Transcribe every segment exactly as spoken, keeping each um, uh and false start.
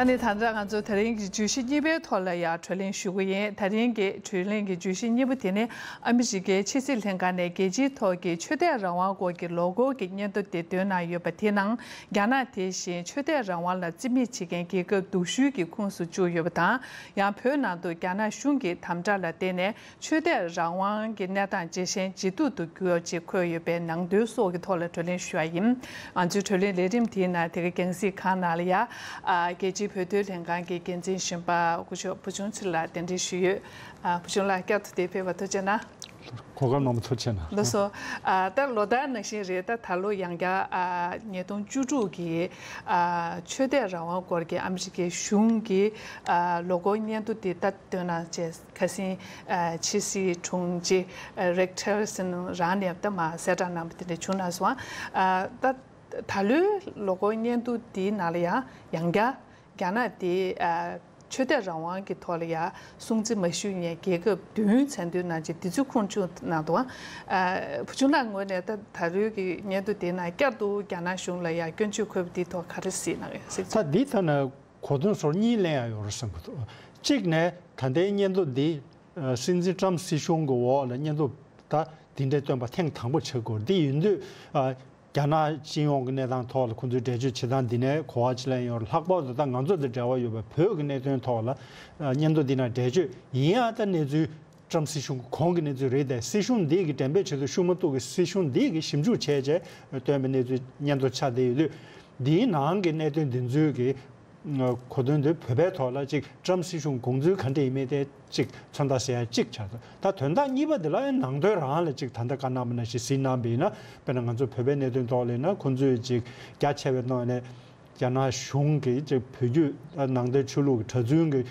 ཨ་ནི་ད་ལྟ་ང་ཚོ་ད་རིང་གི་བརྗོད་གཞི་གཉིས་པའི་ཐོག་ལ་ཡང་གྲོས་གླེང་ཞུ་གི་ཡིན། ད་རིང་གི་གྲོས་གླེང་གི་བརྗོད་གཞི་གཉིས་པ་དེ་ནི་ཨ་མི་རི་ཀའི་ཕྱི་སྲིད་ལྷན་ཁང་ནས་རྒྱལ་སྤྱིའི་ཐོག་གི་ཆོས་དད་རང་དབང་སྐོར་གྱི་ལོ་འཁོར་གྱི་སྙན་ཐོ་དེ་བཏོན་གནང་ཡོད་པ་དེའི་ནང་། རྒྱ་ནག་དེ་བཞིན་ཆོས་དད་རང་དབང་ལ་བརྩི་མེད་བྱེད་མཁན་རྒྱལ་ཁབ་སྡུག་ཤོས་ཀྱི་ཁོངས་སུ་བཅུག་ཡོད་པ་དང་། ཡང་བོད་ནང་དུ་རྒྱ་ནག་གཞུང་གི་དམ་དྲག་ལ་བརྟེན་ནས། ཆོས་དད་རང་དབང་གི་གནས་སྟངས་ཇེ་ཞན་ཇེ་སྡུག་ཏུ་གྱུར་ཡོད་ཅེས་འཁོད་ཡོད་པའི་ནང་དོན་སོགས་ཀྱི་ཐོག་ལ་གྲོས་གླེང་ཞུ་བ་ཡིན། ང་ཚོའི་གྲོས་གླེང་ལས་རིམ་དེའི་ནང་དེ་ག་རྒྱང་སྲིང་ཁང་ནང་ལ་ཡ། ཨ། རྒྱལ་སྤྱིའི་བོད་དོན་ལྷན་ཁང་གི་འགན་འཛིན་གཞོན་པ་སྐུ་ཞབས་བུ་ཆུང་ཚེ་རིང་ལགས་གདན་འདྲེན་ཞུས་ཡོད། ཨ། བུ་ཆུང་ལགས་བསྐྱར་དུ་འདིར་ཕེབས་པར་ཐུགས་རྗེ་གནང་། གོ་སྐབས་གནང་བར་ཐུགས་རྗེ་གནང་། ལགས་སོ། ཨ། ད་ལོ་ལྟར་ནང་བཞིན་རེད། ད་ད་ལོ་ཡང་བསྐྱར། ཨ། ཉིས་སྟོང་བཅུ་དྲུག་གི། ཨ། ཆོས་དད་རང་དབང་སྐོར་གྱི་ཨ་མི་རི་ཀའི་གཞུང་གི། ཨ། ལོ་འཁོར་སྙན་ཐོ་དེ་ད་བཏོན་གནང་བྱས། ཁ་སང་། ཨ། ཕྱི་སྲིད་དྲུང་ཆེ། ཨ། རེག་ཊི་ལར་སན་རང་ནས་ད་མར་གསལ་བསྒྲགས་གནང་བ་དེ་འདྲ་བྱུང་གནང་སོང་། ཨ། ད་ད་ལོའི་ལོ་འཁོར་སྙན་ཐོ་འདིའི་ནང་ལ་ཡང་ཡང་བསྐྱར་རྒྱ་ནག་དེ། ཨ། ཆོས་དད་རང་དབང་གི་ཐོག་ལ་ཡང་སྲུང་བརྩི་མ་ཞུ་མཁན་རྒྱལ་ཁབ་བདུན་མཚན་འདོན་གནང་བྱས་དེ་ཚོའི་ཁོངས་བཅུག་གནང་འདུག། ཨ། བུ་ཆུང་ལགས་ངོས་ནས་ད་ད་ལོའི་གི་སྙན་ཐོ་དེའི་ནང་བསྐྱར་དུ་རྒྱ་ནག་གཞུང་ལ་ཡང་སྐྱོན་བརྗོད་འཁོད་པ་དེའི་ཐོག་ག་རེ་གཟིགས་གནང་ཡོད་སྲིད། ད་འདི་ལྟ་ན། གོ་དོན་སོར་གཉིས་ལེན་ཡ་ཡོད་རེད་བསམ་གྱི་འདུག། གཅིག་ནས་ད་ལྟའི་སྙན་ཐོ་འདི། ཨ། སྲིད་འཛིན་ཀྲམ་སྲིད་གཞུང་གི་འོག་ལ་སྙན་ཐོ་ད་འདི་འདྲའི་བཏོན་པ་ཐེངས་དང་པོ་ཆགས་ཀྱི་ཡོད་རེད། འདི་ཡིན་དུས། ཨ། རྒྱ་ནག་སྤྱི་ཡོངས་ཀྱི་གནས་སྟངས་ཐོག་ལ་ཁོང་ཚོའི་འགྲེལ་བརྗོད་བྱེད་སྟངས་འདི་ནས་གོ་བ་ཅི་ལེན་ཡོད་རེད། ལྷག་པར་དུ་ད་ང་ཚོ་དང་འབྲེལ་བ་ཡོད་པའི་བོད་ཀྱི་གནད་དོན་ཐོག་ལ། ཨ། སྙན་ཐོ་འདི་ནང་འགྲེལ་བརྗོད་ཡིན་ཡང་ད་གནས་ཚུལ། ཀྲམ་སྲིད་གཞུང་གོང་གི་གནས་ཚུལ་རེད་དེ། སྲིད་གཞུང་འདི་གི་འགྲེམས་སྤེལ་བྱེད་དུ་ཤུགས་མ་གཏོགས་ཀྱི་སྲིད་གཞུང་འདི་གི་ཞིབ་འཇུག་བྱས་རྗེས་བཏོན་པའི་གནས་ཚུལ་སྙན་ཐོ་ཆགས་བསྡད་ཡོད་དུས། འདིའི་ནང་གི་གནད་དོན་འདི་ཚོའི་གི་གོ་དོན་འདི་བོད་པའི་ཐོག་ལ་ཅིག་ཀྲམ་སྲིད་གཞུང་དགོངས་ཚུལ་ག་འདྲ་ཡིན་མིན་དེ་ཅིག་མཚོན་རྟགས་ཟེར་ཡ་ཅིག་ཆགས་འདུག། ད་དོན་དག་གཉིས་པ་འདི་ལ་ནང་དོན་རང་ལ་ཅིག་ད་ལྟ་བཀའ་གནང་བ་ནང་བཞིན་གཟིགས་གནང་བ་ཡིན་ན། དཔེར་ན་ང་ཚོ་བོད་པའི་གནད་དོན་ཐོག་ལ་ཡིན་ན། ཁོང་ཚོས་ཅིག་རྒྱ་ཆེ་བའི་ཐོག་ནས་རྒྱ་ནག་གཞུང་གིས་ཅིག་བོད་བརྒྱུད་ནང་བསྟན་ཆོས་ལུགས་ཀྱི་གྲྭ་བཙུན་གྱི་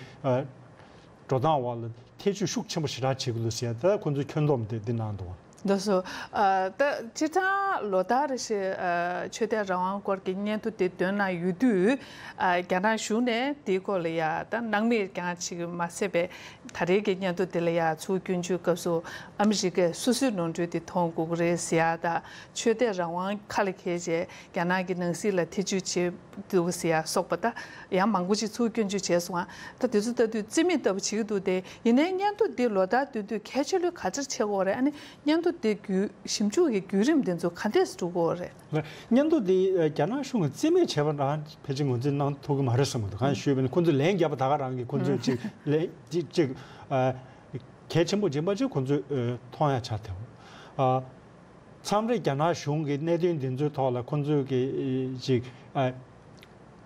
འགྲོ་སྟངས་འོག་ལ་ཐེ་བྱུས་ཤུགས་ཆེན་པོ་ཞེ་དྲག་བྱེད་ཀྱི་འདུག་ཟེར་ཡ། ད་ཁོང་ཚོས་ཁྱོན་བསྡོམས་དེ་འདི་གནང་འདུག། ལགས་སོ། ཨ། ད་སྤྱིར་བཏང་ལོ་ལྟར་རེ་བཞིན། ཨ། ཆོས་དད་རང་དབང་སྐོར་གྱི་སྙན་ཐོ་དེ་བཏོན་གནང་ཡོད་དུས། ཨ། རྒྱ་ནག་གཞུང་ནས་དེའི་སྐོར་ལ་ཡ་ད་སྣང་མེད་ཀྱང་བྱེད་ཀྱི་མ་ཟད་པའི་ད་རེས་ཀྱི་སྙན་ཐོ་དེ་ལ་ཡ་ཚུར་སྐྱོན་བརྗོད་སྐབས་སུ་ཨ་མི་རི་ཀས་སོ་སོའི་ནོར་འཁྲུལ་དེ་མཐོང་དགོས་ཀྱི་རེད་ཟེར་ཡ་དང་། ཆོས་དད་རང་དབང་ཁ་ལ་འཁྱེར་བྱས། རྒྱ་ནག་གི་ནང་སྲིད་ལ་ཐེ་བྱུས་བྱེད་འདུག་ཟེར་ཡ་སོགས་པ་ད་ཡང་མང་པོ་ཅིག་ཚུར་སྐྱོན་བརྗོད་བྱས་སོང་ང་། ད་དེ་ཚོ་ལྟ་དུས་རྩིས་མེད་ལྟ་བུ་བྱེད་ཀྱི་འདུག་སྟེ། ཡིན་ནའི་སྙན་ཐོ་འདི་ལོ་ལྟར་བཏོན་དུས་གལ་ཆེ་ལོས་ག་ཚོད་ཆགས་ཀྱི་ཡོད་རེད། ཨ་ནི་སྙན་ཐོ་འདི་བརྒྱུད་ཞིབ་འཇུག་གི་བརྒྱུད་རིམ་འདི་ཚོ་ག་འདྲས་སེ་འགྲོ་གི་ཡོད་རེད། སྙན་ཐོ་འདི་རྒྱ་ནག་གཞུང་གིས་རྩིས་མེད་བྱས་པ་རང་ཕལ་ཆེར་ངོས་འཛིན་གནང་ཐུབ་ཀྱི་མ་རེད་བསམ་གྱི་འདུག། གང་ཞུས་པ་ཡིན་ན་ཁོང་ཚོས་ལན་བརྒྱབ་པ་ད་ག་རང་གིས་ཁོང་ཚོས་ཅིག་ལན་ཅིག་ཅིག་ཨ། གལ་ཆེན་པོ་ཡིན་པ་ཅིག་ཁོང་ཚོས་ཨ། མཐོང་ཡ་ཆགས་ཐལ། ཨ། མཚམས་རེ་རྒྱ་ནག་གཞུང་གིས་གནད་དོན་འདི་ཚོའི་ཐོག་ལ་ཁོང་ཚོས་ཀྱི་ཅིག་ཨ།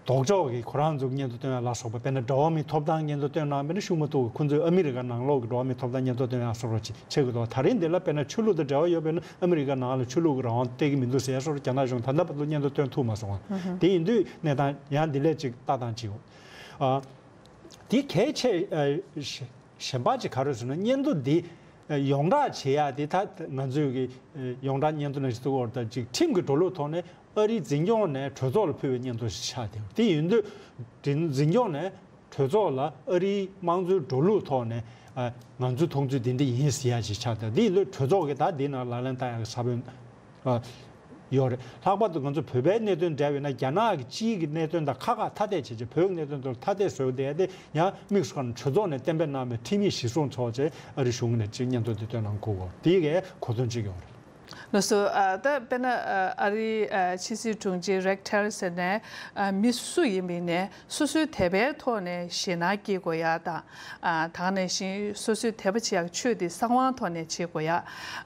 ལྡོག་ཕྱོགས་ཀྱི་ཁོ་རང་ཚོ་སྙན་ཐོ་བཏོན་ཡ་ལ་སོགས་པ། དཔེར་ན་འགྲོ་བ་མིའི་ཐོབ་ཐང་སྙན་ཐོ་བཏོན་གནང་བ་ཡིན་ན་ཤུགས་མ་གཏོགས་ཁོང་ཚོས་ཨ་མི་རི་ཀ་ནང་ལོགས་ཀྱི་འགྲོ་བ་མིའི་ཐོབ་ཐང་སྙན་ཐོ་བཏོན་ཡ་སོགས་ཅིག་བྱེད་ཀྱི་འདུག། ད་རིང་འདི་ལ་དཔེར་ན་ཆོས་ལུགས་དང་འབྲེལ་བ་ཡོད་པ་ཡིན་ན་ཨ་མི་རི་ཀ་ནང་ལ་ཆོས་ལུགས་ཀྱི་རང་དབང་སྟེར་གྱི་མི་འདུག་ཟེར་ཡ་སོགས་རྒྱ་ནག་གཞུང་ད་ལྟ་བར་དུ་སྙན་ཐོ་བཏོན་ཐུབ་མ་སོང་བ། དེ་ཡིན་དུས་གནས་སྟངས་ཡང་འདི་ལས་ཅིག་ལྟ་སྟངས་ཅིག་ཡོད། ཨ། དེ་གལ་ཆེ་ཨ། གཞན་པ་ཅིག་ག་རེ་ཟེར་ན། སྙན་ཐོ་འདི་ཡོངས་བསྒྲགས་བྱེད་ཡ་དེ། ད་ང་ཚོས་ཀྱི་ཡོངས་བསྒྲགས་སྙན་ཐོ་ནང་བཞིན་དུ་འོར་ད་ཅིག་ཁྲིམས་ཀྱི་འགྲོ་ལུགས་ཐོག་ནས་ཨ་རིའི་འཛིན་སྐྱོང་ནས་གྲོས་ཚོགས་ལ་ཕུལ་བའི་སྙན་ཐོ་ཞིག་ཆགས་ཏེ། དེ་ཡིན་དུས་འཛིན་སྐྱོང་ནས་གྲོས་ཚོགས་ལ་ཨ་རིའི་དམངས་གཙོའི་འགྲོ་ལུགས་ཐོག་ནས་ང་ཚོའི་མཐོང་ཚུལ་འདི་འདྲ་ཡིན་ཟེར་ཡ་ཞིག་ཆགས་ཏེ། དེ་ཡིན་དུས་གྲོས་ཚོགས་ཀྱིས་ད་འདི་ནང་ལག་ལེན་བསྟར་ཡ་གི་ས་བོན། ཨ། ཡོད་རེད། ལྷག་པར་དུ་ང་ཚོ་བོད་པའི་གནད་དོན་འདྲ་བས་ན། རྒྱ་ནག་གི་སྤྱིའི་གི་གནད་དོན་དང་ཁག་ཁག་ཐ་དད་བྱས་རྗེས་བོད་ཀྱི་གནད་དོན་དེ་ཐ་དད་བཟོས་བསྡད་དེ། ཡང་དམིགས་སུ་བཀར་ནས་གྲོས་ཚོགས་ནས་གཏན་འབེབས་གནང་བའི་ཁྲིམས་ཡིག་གཞིར་བཟུང་ཚོགས་བྱས་ཨ་རི་གཞུང་ནས་ཅིག་སྙན་ཐོ་དེ་བཏོན་གནང་དགོས་པ་དེ་གའི་གོ་དོན་ཅིག་ཡོད་རེད། ལགས་སོ། ཨ། ད་དཔེར་ན་ཨ་རིའི་ཕྱི་སྲིད་དྲུང་ཆེ་རེག་ཊི་ལར་སན་ནས། ཨ། མི་སུ་ཡིན་པ་ཡིན་ནའི་སོ་སོའི་དད་པའི་ཐོག་ནས་ཞེད་སྣང་སྐྱེ་དགོས་ཡ་དང་། ཨ། དེ་ནང་བཞིན་སོ་སོའི་དད་པ་བྱེད་ཡག་ཆོས་དེ་གསང་བའི་ཐོག་ནས་བྱེད་དགོས་ཡ།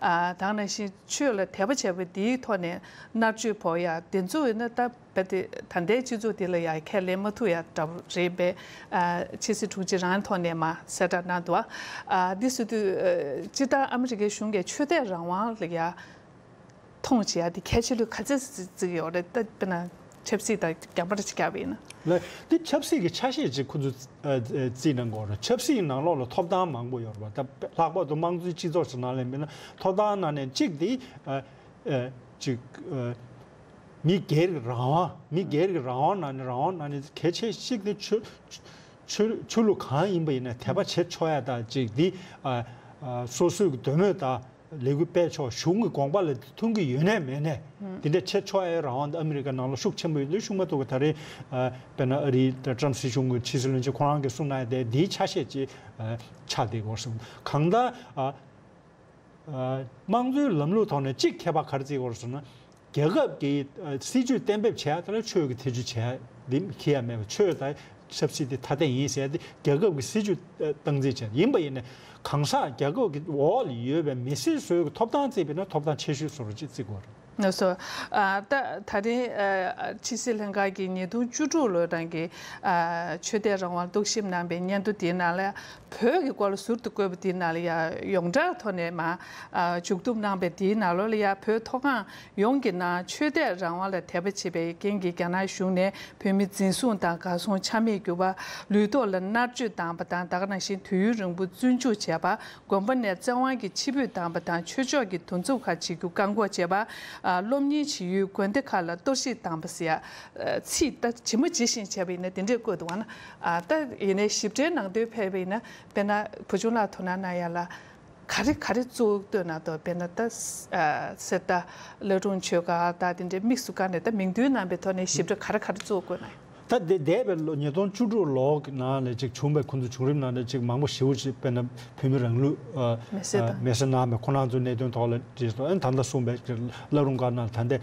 ཨ། དེ་ནང་བཞིན་ཆོས་ལ་དད་པ་བྱས་པ་དེའི་ཐོག་ནས་མནར་གཅོད་ཕོག་ཡ་དེ་ཚོ་ཡིན་ན། ད་རྦད་དེ་ད་ལྟའི་སྤྱི་ཚོགས་འདི་ལ་ཡང་ཁས་ལེན་མ་ཐུབ་ཡ་འདྲ་པོ་རེད་པས། ཨ། ཕྱི་སྲིད་དྲུང་ཆེ་རང་ཐོག་ནས་མར་གསལ་བསྒྲགས་གནང་འདུག། ཨ། འདི་ཟེར་དུས། ཨ། སྤྱིར་བཏང་ཨ་མི་རི་ཀའི་གཞུང་གིས་ཆོས་དད་རང་དབང་ལ་ཡ་མཐོང་བྱེད་ཡ་དེ་གལ་ཆེ་ལོས་ག་ཚོད་བརྩི་གི་ཡོད་རེད། ད་དཔེར་ན་ཆབ་སྲིད་དང་རྒྱབ་འགལ་ཅིག་བརྒྱབ་པ་ཡིན་ན། ལགས། འདི་ཆབ་སྲིད་ཀྱི་ཆ་ཤས་ཅིག་ཁོ་ཚོས་ཨ་ཨ་བརྩིས་གནང་དགོས་རེད། ཆབ་སྲིད་ཀྱི་ནང་ལོགས་ལ་ཐོབ་ཐང་མང་པོ་ཡོད་རེད་པ། ད་ལྷག་པར་དུ་དམངས་གཙོའི་སྤྱི་ཚོགས་ཤིག་ནང་ལ་ཡིན་ན་ཐོབ་ཐང་ནང་ནས་གཅིག་དེ། ཨ་ཨ་ཅིག་ཨ་མི་སྒེར་གྱི་རང་དབང་། མི་སྒེར་གྱི་རང་དབང་ནང་ནས་རང་དབང་ནང་ནས་གལ་ཆེ་ཤོས་དེ་ཆོས་ཆོས་ཆོས་ལུགས་གང་ཡིན་པ་ཡིན་ན་དད་པ་བྱེད་ཆོག་ཡ་དང་། ཅིག་འདི་ཨ་ཨ་སོ་སོའི་གི་འདོད་མོས་དང་། ལས་འགུལ་སྤེལ་ཆོག་གཞུང་གི་དགོངས་པ་ལ་མཐུན་གྱི་ཡོད་ནའི་མེད་ནའི་དེ་འདྲ་བྱེད་ཆོག་ཨེ་རང་དབང་དང་ཨ་མི་རི་ཀ་ནང་ལ་ཤུགས་ཆེན་པོ་ཡོད་དུས་ཤུགས་མ་ཐུག་གི་ད་རེས་དཔེར་ན་ཨ་རིའི་ཏྲམ་སྲིད་གཞུང་གི་ཕྱི་སྲིད་བློན་ཆེན་ཁོ་རང་གིས་གསུངས་གནང་ཡ་དེ་འདིའི་ཆ་ཤས་ཅིག་ཆགས་བསྡད་ཡོད་ཟེར། གང་ལྟར་དམངས་གཙོའི་ལམ་ལུགས་ཐོག་ནས་གཅིག་ཁྱད་པར་ག་རེ་བརྩི་དགོས་རེད་ཟེར་ན། རྒྱལ་ཁབ་ཀྱི་སྲིད་ཇུས་གཏན་འབེབས་བྱས་ཡ་དེ་ལ་ཆོས་ཀྱི་ཐེ་ཇུས་བྱས་ཡ་འདི་ཁྱི་ཡ་མེད་པ་ཆོས་དང་ཆབ་སྲིད་དེ་ཐ་དད་ཡིན་ཟེར་ཡ་དེ་རྒྱལ་ཁབ་ཀྱི་སྲིད་ཇུས་སྟངས་འཛིན་བྱས་ཡིན་པ་ཡིན་ནའི་གང་ཟག་རྒྱལ་ཁབ་ཀྱི་འོག་ལ་ཡོད་པའི་མི་སེར་ཚོའི་ཐོབ་ཐང་བརྩིས་པ་ཡིན་ན་ཐོབ་ཐང་ཆེ་ཤོས་བཟོ་འདྲ་ཅིག་བརྩི་དགོས་རེད། ལགས་སོ། ད་ད་རིང་ཕྱི་སྲིད་ལྷན་ཁང་གིས་ཉིས་སྟོང་བཅུ་དྲུག་ལོའི་རིང་གི་ཆོས་དད་རང་དབང་རྟོག་ཞིབ་གནང་བའི་སྙན་ཐོ་དེའི་ནང་ལ་བོད་ཀྱི་སྐོར་ལ་ཟུར་དུ་བཀོད་པ་དེའི་ནང་ལ་ཡང་ཡོངས་གྲགས་ཐོག་ནས་མར་མཇུག་བསྡོམས་གནང་བའི་དེའི་ནང་ལོགས་ལ་ཡང་བོད་མཐོ་སྒང་ཡོངས་ཀྱི་ནང་ཆོས་དད་རང་དབང་ལ་དད་པ་བྱེད་པའི་རྐྱེན་གྱིས་རྒྱ་ནག་གཞུང་ནས་བོད་མི་འཛིན་བཟུང་དང་གར་སོང་ཆ་མེད་གྱུར་པ། ལུས་ཐོག་ལ་མནར་གཅོད་བཏང་བ་དང་ད་ག་ནང་བཞིན་དུས་ཡུན་རིང་པོ་བཙོན་འཇུག་བྱས་པ། དགོན་པ་ནས་བཙན་དབང་གིས་ཕྱིར་འབུད་བཏང་བ་དང་ཆོས་ཕྱོགས་ཀྱི་འདུ་འཛོམས་ཁག་བྱེད་རྒྱུ་བཀག་འགོག་བྱས་པ། སློབ་གཉེར་བྱེད་ཡུལ་དགོན་སྡེ་ཁག་ལ་གཏོར་བཤིག་བཏང་བ་ཟེར་ཡ། ཚིག་ད་ཇི་མ་ཇི་བཞིན་བྱས་པ་ཡིན་ན་དེ་འདྲས་བཀོད་འདུག་བ་ན། ད་ཡིན་ནའི་ཞིབ་ཕྲའི་ནང་དོན་ཕེབས་པ་ཡིན་ན་དཔེར་ན་བུ་ཆུང་ལགས་དོ་སྣང་གནང་ཡ་ལ། ག་རེ་ག་རེ་གཙོ་བོ་བཏོན་ན་དོ་དཔེར་ན་ད་གསེར་རྟ་བླ་སྒྲུང་ཆོས་སྒར་ད་དེ་འདྲའི་དམིགས་སུ་བཀར་ནས་ད་མིང་བཏོན་གནང་པའི་ཐོག་ནས་ཞིབ་ཕྲ་ག་རེ་ག་རེ་གཙོ་བོ་བཀོད་ན། ད་དེ་འདས་པའི་ལོ་ཉིས་སྟོང་བཅུ་དྲུག་ལོ་གི་ནང་ལ་ཅིག་བྱུང་བའི་ཁོང་ཚོ་བྱུང་རིམ་ནང་ལ་ཅིག་མང་པོ་ཞེ་པོ་ཅིག་དཔེར་ན་བོད་མི་རང་ལུས་མེར་སྲེག་གནང་བའི་ཁོང་རང་ཚོའི་གནད་དོན་ཐོག་ལ་ཅིག་ད་ལྟ་གསུངས་པའི་བླ་རུང་སྒར་ནང་ད་ལྟ་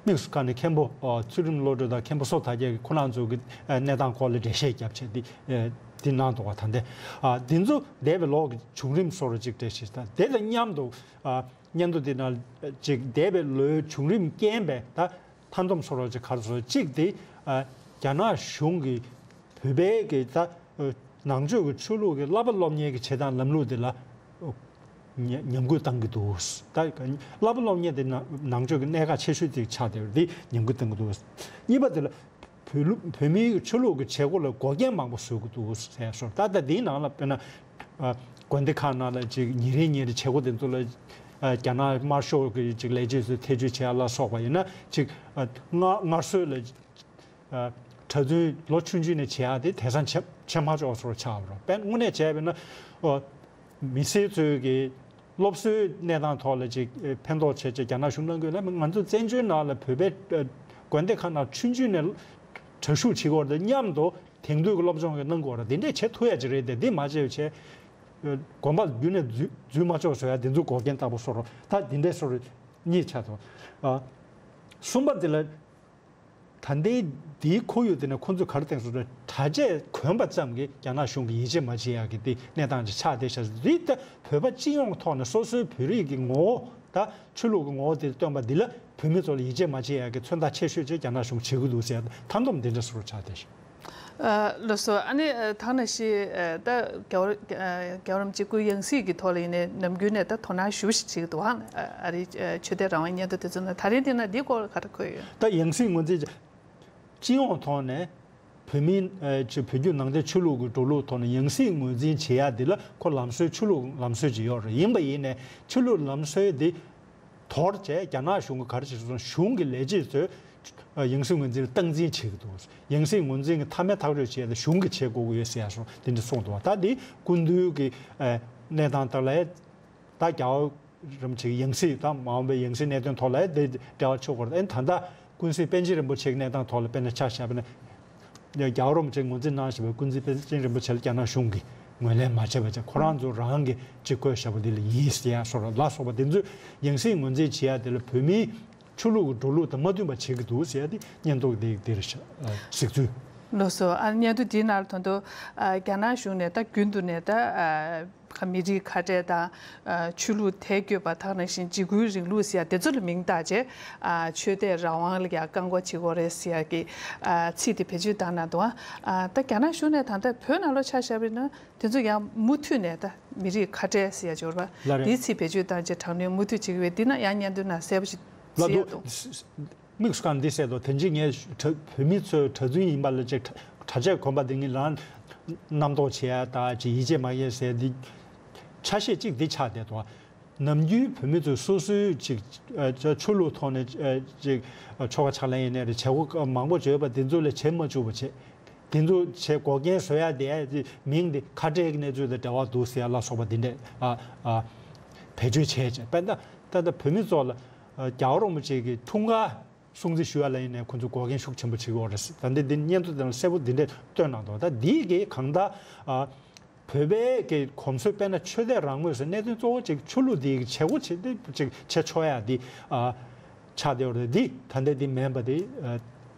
དམིགས་སུ་བཀར་ནས་མཁན་པོ་ཚུལ་ཁྲིམས་བློ་གྲོས་དང་མཁན་པོ་བསོད་དར་རྒྱས་ཀྱིས་ཁོང་རང་ཚོ་གི་གནས་སྟངས་སྐོར་ལ་འགྲེལ་བཤད་བརྒྱབ་བྱས་འདི་གནང་འདུག་བ། ད་ལྟ་འདི་ཚོ་འདས་པའི་ལོ་གི་བྱུང་རིམ་སོགས་ཅིག་འགྲེལ་བཤད་དང་དེ་དང་མཉམ་དུ་སྙན་ཐོ་འདི་ནང་ཅིག་འདས་པའི་ལོའི་བྱུང་རིམ་རྐྱེན་པས་ད་མཐའ་སྡོམ་སོགས་ཅིག་ག་རེ་བཟོ་གཅིག་དེ་རྒྱ་ནག་གཞུང་གིས་བོད་པའི་གི་ད་ནང་ཆོས་ཀྱི་ཆོས་ལུགས་ཀྱི་བསླབ་པ་སློབ་གཉེར་གྱི་བྱེད་སྟངས་ལམ་ལུགས་དེ་ལ་ཉ་ཉམས་རྒུད་བཏང་གི་འདུག་ད་བསླབ་པ་སློབ་གཉེར་དེ་ནང་ནང་ཆོས་ཀྱི་གནད་འགག་ཆེ་ཤོས་དེ་ཆགས་བསྡད་པ་དེ་ཉམས་རྒུད་བཏང་གི་འདུག་གཉིས་པ་དེ་ལ་བོད་ལུགས་བོད་མིའི་ཆོས་ལུགས་ཀྱི་བྱེད་སྒོ་ལ་འགོག་རྐྱེན་མང་པོ་བཟོ་གི་འདུག་ཟེར་སོང་། ད་ལྟ་འདིའི་ནང་ལ་དཔེར་ན་དགོན་སྡེ་ཁག་ནང་ལ་ཅིག་ཉིན་རེ་ཉིན་རེ་བྱེད་སྒོ་དེ་ཚོ་ལ་རྒྱ་ནག་དམར་ཤོག་གི་ཅིག་ལས་བྱེད་ཚོས་ཐེ་བྱུས་བྱེད་ཡ་ལ་སོགས་པ་ཡིན་ན་ཅིག་སྔར་སྔར་སྲོལ་ལ་གྲྭ་བཙུན་ལོ་ཆུང་ཆུང་ནས་བྱེད་ཡག་དེ་དེང་སང་བྱེད་བྱེད་མ་ཆོག་བཟོ་འདྲ་ཆགས་པ་རེད། དཔེར་ན་དངོས་གནས་བྱས་པ་ཡིན་ན་མི་སེར་ཚོའི་གི་སློབ་གསོའི་གནས་སྟངས་ཐོག་ལ་ཅིག་ཕན་ཐོགས་བྱས་ཅིག་རྒྱ་ནག་གཞུང་གནང་དགོས་ན་ང་ཚོ་བཙན་བྱོལ་ནང་ལ་བོད་པའི་དགོན་སྡེ་ཁག་ནང་ཆུང་ཆུང་ནས་གྲྭ་ཞུགས་བྱེད་དགོས་རེད། མཉམ་དུ་དེང་དུས་ཀྱི་སློབ་སྦྱོང་གི་གནང་དགོས་རེད། དེ་འདྲས་བྱེད་ཐུབ་ཡ་ཅིག་རེད་དེ་འདི་མ་བྱས་བྱས་དགོན་པ་བརྒྱུད་ནས་འཛུལ་འཛུལ་མ་ཆོག་བཟོ་ཡ་དེ་ཚོ་འགོག་རྐྱེན་ལྟ་བུ་བཟོ་འདྲ་ད་དེ་འདྲས་བཟོ་འདྲ་གཉིས་ཆགས་འདུག་གསུམ་པ་དེ་ལ། ད་ལྟའི་འདིའི་ཁོར་ཡུག་དེ་ནས་ཁོང་ཚོས་ག་རེ་བསྟན་སོང་ཟེར་ན་གྲྭ་ཆས་གོན་པ་ཙམ་གྱིས་རྒྱ་ནག་གཞུང་གིས་ཡིད་ཆེས་མ་བྱེད་ཡག་གི་དེ་གནས་སྟངས་ཅིག་ཆགས་བསྡད་ཤག་འདི་ལྟ་བོད་པ་སྤྱི་ཡོངས་ཐོག་ནས་སོ་སོའི་བོད་རིགས་ཀྱི་ངོ་བོ་དང་ཆོས་ལུགས་ཀྱི་ངོ་བོ་དེ་སྟོན་པ་འདི་ལ་བོད་མི་ཚོ་ལ་ཡིད་ཆེས་མ་བྱེད་ཡག་གི་མཚོན་རྟགས་ཆེ་ཤོས་ཅིག་རྒྱ་ནག་གཞུང་བྱེད་ཀྱི་འདུག་ཟེར་མཐའ་སྡོམ་འདི་འདྲ་བཟོ་འདྲ་ཆགས་བསྡད་ཤག་ལགས་སོ། ཨ་ནི་ད་ནང་བཞིན་ད་རྒྱལ་བ་རྒྱལ་བ་རིན་པོ་ཆེ་སྐུའི་ཡང་སྲིད་ཀྱི་ཐོག་ལ་ཡིན་ནའི་ནམ་རྒྱུན་ནས་ད་དོ་སྣང་ཞེ་པོ་ཞིག་བྱེད་ཀྱི་འདུག་ཨ་རི་ཆོས་དད་རང་དབང་སྙན་ཐོ་དེ་ཚོ་ནང་ད་རིང་དེ་ན་འདིའི་སྐོར་ལ་ག་རེ་འཁོད་ཡོད། ད་ཡང་སྲིད་ངོས་འཛིན་སྤྱི་ཡོངས་ཐོག་ནས་བོད་མིའི་ཆོས་བོད་བརྒྱུད་ནང་བསྟན་ཆོས་ལུགས་ཀྱི་འགྲོ་ལུགས་ཐོག་ནས་ཡང་སྲིད་ངོས་འཛིན་བྱེད་ཡ་འདི་ལ་ཁོ་ལམ་སྲོལ་ཆོས་ལུགས་ལམ་སྲོལ་ཅིག་ཡོད་རེད། ཡིན་པ་ཡིན་ནའི་ཆོས་ལུགས་ལམ་སྲོལ་འདི། དོར་བྱས་རྒྱ་ནག་གཞུང་གི་ག་རེ་བྱེད་སོང་གཞུང་གི་ལས་བྱེད་ཚོས་ཡང་སྲིད་ངོས་འཛིན་ལ་སྟངས་འཛིན་བྱེད་ཀྱི་འདུག་ཡང་སྲིད་ངོས་འཛིན་གྱི་མཐའ་མའི་ཐག་གཅོད་བྱས་ཏེ་གཞུང་གིས་བྱེད་དགོས་ཀྱི་ཡོད་ཟེར་ཡ་སོགས་དེ་འདྲ་གསུངས་འདུག་ད་འདི་སྐུ་མདུན་གྱི་གནས་སྟངས་དག་ལ་ད་རྒྱལ་བ་རིན་པོ་ཆེའི་ཡང་སྲིད་དང་མ་འོངས་པའི་ཡང་སྲིད་གནད་དོན་ཐོག་ལ་དེ་འབྲེལ་བ་ཆོད་དགོས་རེད། ད་ལྟ་ཀུན་གཟིགས་པཎ་ཆེན་རིན་པོ་ཆེའི་གནས་སྟངས་ཐོག་ལ་དཔེར་ན་ཆ་བཞག་པ་ན། རྒྱལ་བ་རིན་པོ་ཆེས་ངོས་འཛིན་གནང་བཞིན་པའི་ཀུན་གཟིགས་པཎ་ཆེན་རིན་པོ་ཆེ་ལ་རྒྱ་ནག་གཞུང་གིས་ངོས་ལེན་མ་བྱས་པ་བྱས་ཁོ་རང་ཚོ་རང་གིས་ཅིག་བཀོད་བཞག་པ་འདི་ལ་ཡིན་ཟེར་ཡ་སོགས་ལ་ལ་སོགས་པ་དེ་ཚོས་ཡང་སྲིད་ངོས་འཛིན་བྱེད་ཡ་དེ་ལ་བོད་མིའི་ཆོས་ལུགས་ཀྱི་འགྲོ་ལུགས་དང་མ་མཐུན་པ་བྱེད་ཀྱི་འདུག་ཟེར་ཡ་དེ་སྙན་ཐོ་དེ་དེ་རེད་ཤག་གཟིགས་ཚུལ། ལགས་སོ། ཨ་སྙན་ཐོ་དེའི་ནང་ལ་ད་དུང་རྒྱ་ནག་གཞུང་ནས་ད་རྒྱུན་དུ་ནས་ད། ཁ་མི་རིགས་ཁ་བྲལ་དང་། ཆོས་ལུགས་ཐལ་འགྱུར་བ་དག་ནང་བཞིན་འཇིགས་སྐུལ་རིང་ལུགས་ཟེར་ཡ་དེ་ཚོ་ལ་མིང་བཏགས་རྗེས། ཆོས་དད་རང་དབང་ལ་ཡང་བཀག་འགོག་བྱེད་དགོས་རེད་ཟེར་ཡ་གི་ཚིག་དེ་བེད་སྤྱོད་བཏང་གནང་འདུག་ད་རྒྱ་ནག་གཞུང་ནས་ད་ལྟ་བོད་ནང་ལོགས་ཆ་བཞག་པ་ཡིན་ན་དེ་ཚོ་ཡང་མུ་མཐུད་ནས་ད་མི་རིགས་ཁ་བྲལ་ཟེར་ཡ་སྦྱོར་བ་ལ་རེད། དེའི་ཚིག་བེད་སྤྱོད་བཏང་རྗེས་དྲག་གནོན་མུ་མཐུད་བྱེད་ཀྱི་ཡོད། འདི་ན་ཡང་སྙན་ཐོའི་ནང་གསལ་པོ་ཞིག་ལ་གཟིགས་ཡ་འདུག་འདུག་དམིགས་སུ་བཀར་འདི་གསལ་དོ། དེ་འཇིག་ངས་བོད་མི་ཚོས་གྲྭ་བཙུན་ཡིན་པ་ལ་ཅིག་གྲྭ་ཆས་གོན་པ་འདི་ངས་རང་རྣམ་རྟོག་བྱེད་ཡ་ད་ཅིག་ཡིད་ཆེས་མ་ཡེ་ཟེར་འདི་ཆ་ཤས་གཅིག་འདི་ཆགས་བསྡད་དོ། ནམ་རྒྱུན་བོད་མི་ཚོས་སོ་སོའི་ཅིག་ཆོས་ལུགས་ཐོག་ནས་ཅིག་ཆོ་ག་ཕྱག་ལེན་ཡིན་ནའི་རེད་བྱེད་སྒོ་མང་པོ་བྱོས་པ་འདི་ཚོ་ལ་བྱེད་མ་བཅུག་པ་བྱེད། དེ་ཚོ་བྱས་འགོག་རྐྱེན་བཟོ་ཡ་དེ་མིང་དེ་ཁ་བྲལ་གྱི་གནས་ཚུལ་དང་འབྲེལ་བ་འདུག་ཟེར་ཡ་ལ་སོགས་པ་འདི་འདྲས་ཨ་ཨ་ བེད་སྤྱོད་བྱས་བྱས་དཔེར་ན་ད་ལྟ་བོད་མི་ཚོ་ལ་ཨ་རྒྱལ་བ་རིན་པོ་ཆེ་གི་འཁྲུངས་སྐར་སྲུང་བརྩི་ཞུ་ཡ་ལ་ཡིན་ནའི་ཁོ་ཚོ་འགོག་རྐྱེན་ཤུགས་ཆེན་པོ་བྱེད་ཀྱི་ཡོད་རེད། ད་ལྟ་འདི་སྙན་ཐོ་དེ་ལ་གསལ་པོ་འདི་འདྲས་བཏོན་གནང་འདུག་ད་འདི་གའི་གང་ལྟར་ཨ་བོད་པའི་གི་གོམས་སྲོལ་དཔེར་ན་ཆོས་དད་རང་མོས་སུ་གནད་དོན་གཙོ་བོ་ཅིག་ཆོས་ལུགས་འདི་གི་བྱེད་སྒོ་བྱེད་དེ་ཅིག་བྱེད་ཆོག་ཡ་འདི་ཨ་ཆགས་བསྡད་ཡོད་རེད། འདི་ད་ལྟ་འདི་མིན་པ་འདི་ཨ་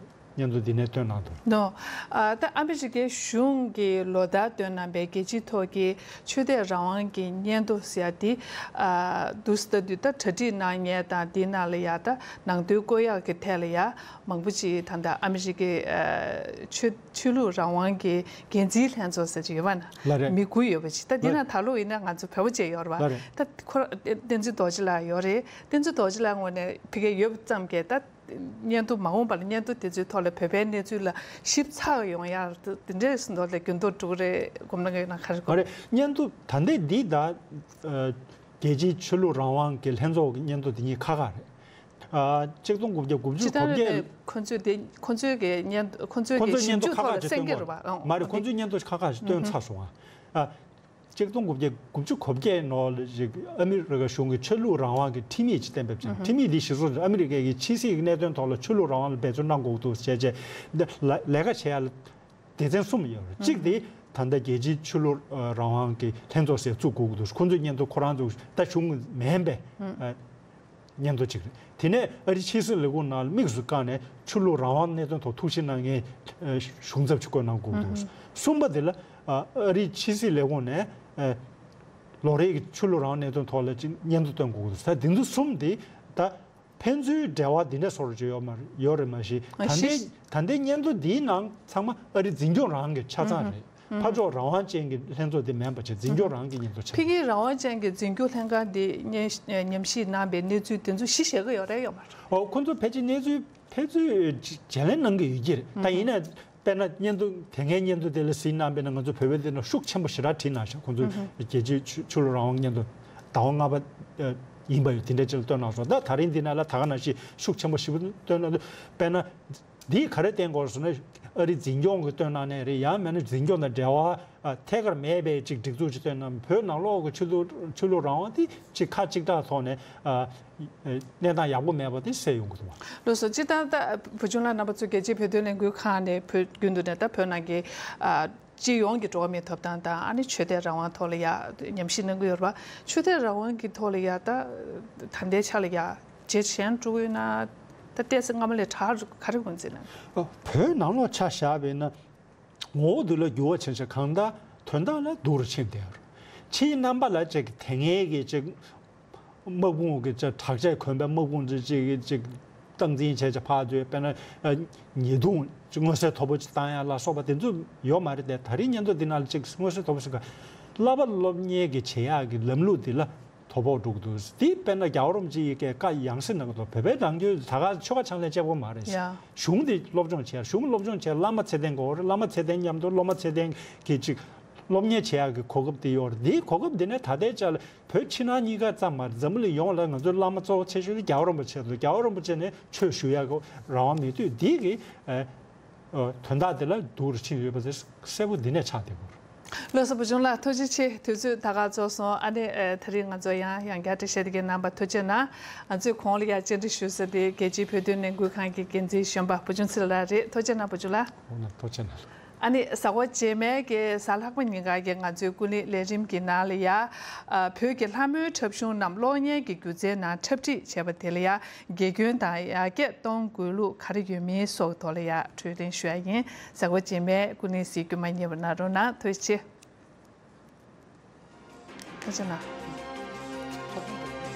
སྙན་ཐོ་འདི་ནས་བཏོན་གནང་འདུག་ནོ། ཨ་ད་ཨ་མི་རི་ཀའི་གཞུང་གིས་ལོ་ལྟར་བཏོན་གནང་པའི་རྒྱལ་སྤྱིའི་ཐོག་གི་ཆོས་དད་རང་དབང་གི་སྙན་ཐོ་ཟེར་ཡ་དེ་ཨ་འདུག་སེ་ལྟ་དུས་ད་གྲ་སྒྲིག་གནང་མཁན་དང་དེའི་ནང་ལ་ཡ་ད་ནང་དོན་བཀོད་ཡག་གི་ཐད་ལ་ཡ་མང་པོ་ཅིག་ད་ལྟ་ཨ་མི་རི་ཀའི་ཨ་ཆོས་ཆོས་ལུགས་རང་དབང་གི་འགན་འཛིན་ལྷན་ཚོགས་ཟེར་གྱི་ཡོད་པ་ན་ལ་རེད། མི་དགུ་ཡོད་པ་ཅིག་ད་འདི་ལ་ན་ད་ལོ་ཡིན་ན་ང་ཚོ་བོད་པ་བཅས་ཡོད་རེད་པ། ལ་རེད། ད་ཁོ་ར་བསྟན་འཛིན་རྡོ་རྗེ་ལགས་ཡོད་རེད། བསྟན་འཛིན་རྡོ་རྗེ་ལགས་ངོས་ནས་ཕ་གིར་ཡོད་པ་ཙམ་གྱིས་ད། སྙན་ཐོ་མ་འོངས་པ་ལ་སྙན་ཐོ་དེ་ཚོའི་ཐོག་ལ་བོད་པའི་གནས་ཚུལ་ལ་ཞིབ་ཚགས་ཡོང་ཡག་དེ་འདྲའི་ཟིན་ཐོག་ལ་འགྱུར་ལྡོག་འགྲོ་གི་རེད་དགོངས་གནང་གི་ཡོད་ན་ག་རེ་གོ། ཨ་རེ་སྙན་ཐོ་ད་ལྟའི་འདི་ད་ཨ་རྒྱལ་སྤྱིའི་ཆོས་ལུགས་རང་དབང་གི་ལྷན་ཚོགས་ཀྱི་སྙན་ཐོ་དེ་གཉིས་ཁ་ཁ་རེད། ཨ་གཅིག་སྟོང་དགུ་བརྒྱ་དགུ་བཅུ་ཇི་ལྟར་གོ་བརྒྱད། རེད་ཁོ་ཚོས་དེ་ཁོ་ཚོའི་གི་སྙན་ཁོ་ཚོའི་ཁོ་གི་ཚོས་ཞིབ་སྙན་ཐོ་འཇུག་ཁ་ཐོག་ཁ་ལ་ཅིག་གསན་སྟོན་གྱི་རེད་པ། དགོས་རེད། ཨང་། མ་རེད། ཁོ་ཚོས་སྙན་ཐོ་ཁ་ཁ་ཅིག་བཏོན་ཚར་སོང་ཨ། ཨ། གཅིག་སྟོང་དགུ་བརྒྱ་དགུ་བཅུ་གོ་བརྒྱད་ནང་ལ་ཅིག་ཨ་མི་རི་ཀ་གཞུང་གིས་ཆོས་ལུགས་རང་དབང་གི་ཁྲིམས་ཡིག་ཅིག་གཏན་འབེབས་བྱས། ཁྲིམས་ཡིག་འདི་གཞི་བཟུང་ཨ་མི་རི་ཀ་གི་ཕྱི་སྲིད་ཀྱི་གནད་དོན་ཐོག་ལ་ཆོས་ལུགས་རང་དབང་ལ་འབད་བརྩོན་གནང་དགོས་འདུག་ཟེར་བྱས་འདི་ལ་ལས་ཀ་བྱེད་ཡ་ལ་སྡེ་ཚན་གསུམ་ཡོད་རེད། གཅིག་དེ་ད་ལྟ་རྒྱལ་སྤྱིའི་ཆོས་ལུགས་རང་དབང་གི་ལྷན་ཚོགས་ཟེར་བཙུགས་དགོས་ཀྱི་འདུག་ཁོང་ཚོས་སྙན་ཐོ་ཁོ་རང་ཚོ་ད་གཞུང་མིན་པའི་སྙན་ཐོ་གཅིག་རེད། དེ་ནས་ཨ་རིའི་ཕྱི་སྲིད་ལས་ཁུངས་ནང་ལ་དམིགས་སུ་བཀར་ནས་ཆོས་ལུགས་རང་དབང་གནད་དོན་ཐོག་ཐུགས་ཞིབ་གནང་མཁན་གཞུང་ཚབ་ཅིག་བསྐོས་གནང་དགོས་འདུག་གསུམ་པ་དེ་ལ་ཨ་རིའི་ཕྱི་སྲིད་ལས་ཁུངས་ནས་ལོ་རེའི་ཆོས་ལུགས་རང་དབང་གནད་དོན་ཐོག་ལ་ཅིག་སྙན་ཐོ་བཏོན་དགོས་འདུག་ད་དེ་ཚོ་གསུམ་དེ་ད་ཕན་ཚུན་འབྲེལ་བ་འདི་འདྲ་བཟོ་འདྲ་ཅིག་ཡོད་མ་རེད། ཡོད་རེད་མ་གཞི་ད་ལྟའི་ད་ལྟའི་སྙན་ཐོ་འདིའི་ནང་ཚང་མ་ཨ་རི་འཛིན་སྐྱོང་རང་གི་ཆ་ཚང་རེད། ཕར་ཕྱོགས་རང་དབང་ཅན་གྱི་ལྷན་ཚོགས་དེ་མིན་པ་བྱས་འཛིན་སྐྱོང་རང་གི་སྙན་ཐོ་ཆགས། ཕ་གིའི་རང་དབང་ཅན་གྱི་འཛིན་སྐྱོང་ལྷན་ཁང་དེ་ཉམས་ཞིབ་གནང་པའི་གནས་ཚུལ་དེ་ཚོ་གཞི་བཞག་གི་ཡོད་རེད་ཡོད་མ་རེད། ཨོ་ཁོ་ཚོ་ཕལ་ཆེར་གནས་ཚུལ་ཕལ་ཆེར་བརྗེ་ལེན་གནང་གི་ཡོད་ཀྱི་རེད། ད་ཡིན་ན་དཔེར་ན་སྙན་ཐོ་དེ་སྔའི་སྙན་ཐོ་དེ་ལ་གཟིགས་གནང་པས་ན་ང་ཚོ་བོད་པའི་འདི་ན་ཤུགས་ཆེན་པོ་ཞེ་དྲག་བྲིས་གནང་ཤག་ཁོ་ཚོས་རྒྱལ་སྤྱིའི་ཆོས་ལུགས་རང་དབང་སྙན་ཐོ་ཟླ་བ་ལྔ་པ་ཡིན་པ་ཡོད་དེ་འདྲ་ཅིག་ལ་བཏོན་གནང་སོང་། ད་ད་རིང་འདི་ན་ལ་ད་ག་ནང་བཞིན་ཤུགས་ཆེན་པོ་ཞེ་པོ་བཏོན་གནང་འདུག་དཔེར་ན། འདིས་ག་རེ་བསྟན་དགོས་ཟེར་ན་ཨ་རི་འཛིན་སྐྱོང་གིས་བཏོན་གནང་ནའི་རེད། ཡང་མིན་ན་འཛིན་སྐྱོང་དང་འབྲེལ་བ་ཐད་ཀར་མེད་པའི་ཅིག་སྒྲིག་འཛུགས་ཅིག་བཏོན་གནང་བོད་ནང་ལོགས་ཀྱི་ཆོས་ལུགས་ཆོས་ལུགས་རང་དབང་དེ་ཅིག་ཁ་གཅིག་གྲགས་ཐོག་ནས་གནས་སྟངས་ཡག་པོ་མེད་པ་དེ་གསལ་ཡོང་གི་འདུག་བ། ལགས་སོ། སྤྱིར་བཏང་ད་བུ་ཆུང་ལགས་རྣམ་པ་ཚོ་རྒྱལ་སྤྱིའི་བོད་དོན་ལས་འགུལ་ཁང་ནས་བོད་བརྒྱུད་དུ་ནས་ད་བོད་ནང་གི་སྤྱི་ཡོངས་ཀྱི་འགྲོ་བ་མིའི་ཐོབ་ཐང་དང་ཨ་ནི་ཆོས་དད་རང་དབང་ཐོག་ལ་ཡ་ཉམས་ཞིབ་གནང་གི་ཡོད་རེད་བ། ཆོས་དད་རང་དབང་གི་ཐོག་ལ་ཡ་ད་ད་ལྟའི་ཆ་ལ་ཡ། ཇེ་ཞན་འགྲོ་གི་ཡོད་ན། ད་ལྟས་སེ་སྔ་མ་ལས་དྲག་ག་རེ་ངོས་འཛིན་གནང་། བོད་ནང་ལོགས་ཆ་བཞག་པས་ན། ངོ་བོ་འདི་ལ་འགྱུར་བ་ཕྱིན་ཞིང་གང་ལྟར་དོན་དག་ལ་སྡུག་རུ་ཕྱིན་བསྡད་ཡོད། ཕྱིའི་རྣམ་པ་ལ་ཅིག་དེ་སྔའི་གི་ཅིག་དམག་དཔུང་གི་ཅིག་དྲག་ཆས་གོན་པའི་དམག་དཔུང་ཅིག་ཅིག་ཅིག་སྟངས་འཛིན་བྱས་ཅིག་ཕར་ཚུར་དཔེར་ན་ཉེས་རྡུང་ཅིག་མངོན་གསལ་དོད་པོ་ཅིག་བཏང་ཡ་ལ་སོགས་པ་དེ་ཚོ་ཡོད་མ་རེད་དེ། ད་རིང་སྙན་ཐོ་འདི་ནང་ལ་ཅིག་མངོན་གསལ་དོད་པོ་ཞིག་ག་བསླབ་པ་སློབ་གཉེར་གྱི་བྱེད་ཡག་གི་ལམ་ལུགས་འདི་ལ། དོ་ཕོག་འགྲོ་གི་འདུག་དེ་དཔེར་ན་རྒྱལ་བ་རིན་པོ་ཆེ་ཡི་གེ་བཀའ་ཡང་སེ་གནང་གི་འདུག་བོད་པའི་ནང་ཁུལ་ད་ག་ཆོལ་ཁ་ཕྱག་ལེན་བྱེད་དགོས་མ་རེད། ཡ། གཞུང་དེ་སློབ་སྦྱོང་བྱེད་ཡ། གཞུང་སློབ་སྦྱོང་བྱེད་བླ་མ་ཚད་ལྡན་དགོས་རེད། བླ་མ་ཚད་ལྡན་མཉམ་དུ་སློབ་མ་ཚད་ལྡན་གྱི་ཅིག་སློབ་གཉེར་བྱེད་ཡག་གི་གོ་སྐབས་དེ་ཡོད་རེད། དེའི་གོ་སྐབས་དེ་ནས་ད་ལྟའི་ཆ་ལ་བོད་ཕྱི་ནང་གཉིས་ཀ་ཙམ་མ་རེད། འཛམ་བུ་གླིང་ཡོངས་ལ་ང་ཚོའི་བླ་མ་གཙོ་བོ་ཆེ་ཤོས་དེ་རྒྱལ་བ་རིན་པོ་ཆེ་འདུག་རྒྱལ་བ་རིན་པོ་ཆེ་ནས་ཆོས་ཞུ་ཡག་གི་རང་དབང་མེད་དུས་འདི་གི་ཨ། ཨ། དོན་དག་འདི་ལ་སྡུག་རུ་ཕྱིན་ཡོད་པ་དེ་གསལ་པོ་འདི་ནས་ཆགས་བསྡད་ཡོད་རེད། ལགས་སོ། བུ་ཆུང་ལགས་ཐུགས་རྗེ་ཆེ། དུས་ཚོད་ད་ག་རྫོགས་སོང་། ཨ་ནི་ཨ་ད་རིང་ང་ཚོ་ཡང་ཡང་བསྐྱར་འགྲེལ་བཤད་དེ་གའི་གནང་བར་ཐུགས་རྗེ་གནང་། ང་ཚོས་གོང་ལ་ཡང་བཅར་འདྲི་ཞུ་ས་དེ་རྒྱལ་སྤྱིའི་བོད་དོན་ལས་འགུལ་ཁང་གི་འགན་འཛིན་གཞོན་པ་བུ་ཆུང་ཚེ་རིང་ལགས་རེད། ཐུགས་རྗེ་གནང་བུ་ཆུང་ལགས། ཨོ་ན་ཐུགས་རྗེ་གནང་། ཨ་ནི་གཟའ་འཁོར་རྗེས་མའི་གི་གཟའ་ལྷག་པ་ཉིན་ཀ་གི་ང་ཚོའི་ཀུན་གླེང་ལས་རིམ་གྱི་ནང་ལ་ཡ། ཨ་བོད་ཀྱི་ལྷ་མོའི་འཁྲབ་གཞུང་རྣམས་གློག་བརྙན་གྱི་སྒྱུ་རྩལ་ནང་འཁྲབ་ཁྲིད་བྱས་པ་དེ་ལ་ཡ། དགེ་སྐྱོན་དང་ཡར་རྒྱས་གཏོང་དགོས་ལུགས་ག་རེ་ཡོད་མེད་སོགས་ཐོག་ལ་ཡ་གྲོས་གླེང་ཞུ་ཡ་ཡིན། གཟའ་འཁོར་རྗེས་མའི་ཀུན་གླེང་གཟིགས་རྒྱུ་མ་བསྙེལ་བ་གནང་རོགས་གནང་། ཐུགས་རྗེ་ཆེ། ཐུགས་རྗེ་གནང་།